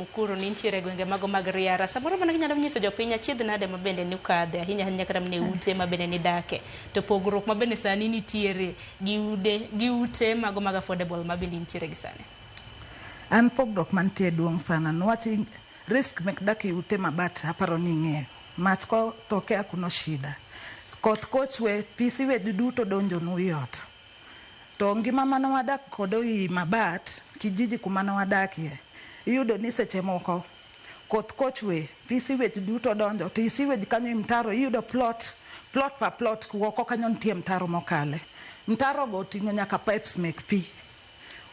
Mukuru nintiere e gwenge mago mag Riara. Samoro mana ginyalo nyiso jopiny achiedh nade ma bende nukadhe ahinya ahinya kata mana e ute ma bende nidake. To pogruok ma bende sani nitiere gi ude gi ute mago mag affordable ma bende intiere gi sani. An pogruok mantie duong' sana niwach risk mek dak e ute mabat aparo ni ing'eyo. Mach kotokea kuno shida. Koth kochwe pi sewage duto donjonu i ot. To ngima mane wadak kodo i mabat, kijiji kuma ne wadakie, iyudo ni seche moko koth kochwe, pi sewage duto donjo, to i sewage kanyo i mtaro iyudo plot, plot pa plot oko kanyo nitie mtaro mokale. Mtaro go oting'o nyaka pipes mek pi.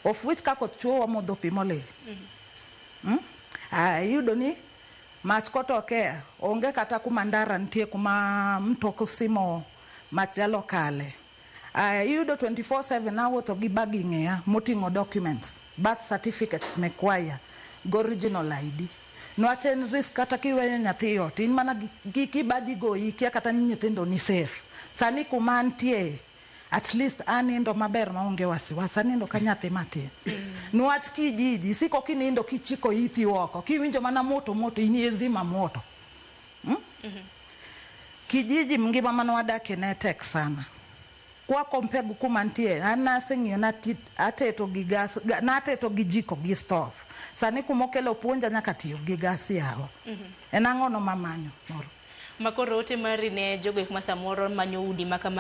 Of which ka koth chwe wamodho pi molil. Mm? Ah, iyudo ni mach kotokea, onge kata kuma ndara nitie kuma mtok simo mach nyalo kale. Aya, iyudo 24/7 awuotho gi bag e ng'eya moting'o documents, birth certificates mekwaya gi original ID. Niwach en risk kata kiweyo nyathi e ot, in mana gi kibaji goyi ikia kata ni nyithindo ni safe. Sani kuma antie, at least anindo maber maonge wasiwasi, anindo ka nyathi matin. Niwach kijiji, isiko kinindo kichiko iti oko, kiwinjo mana moto moto, in izima moto. Hmm? Kijiji ngima mane wadakie ne tek sana. Kwa compare gi kuma antie, an naseng'iyo ateto gi gas, nateto gi jiko gi stove. Sani kuma okelo puonja nyaka tiyo gi gas yawa. En ang'ono mamanyo moro. Makoro ote mari ne jogo ek ma samoro manyo udi ma kama.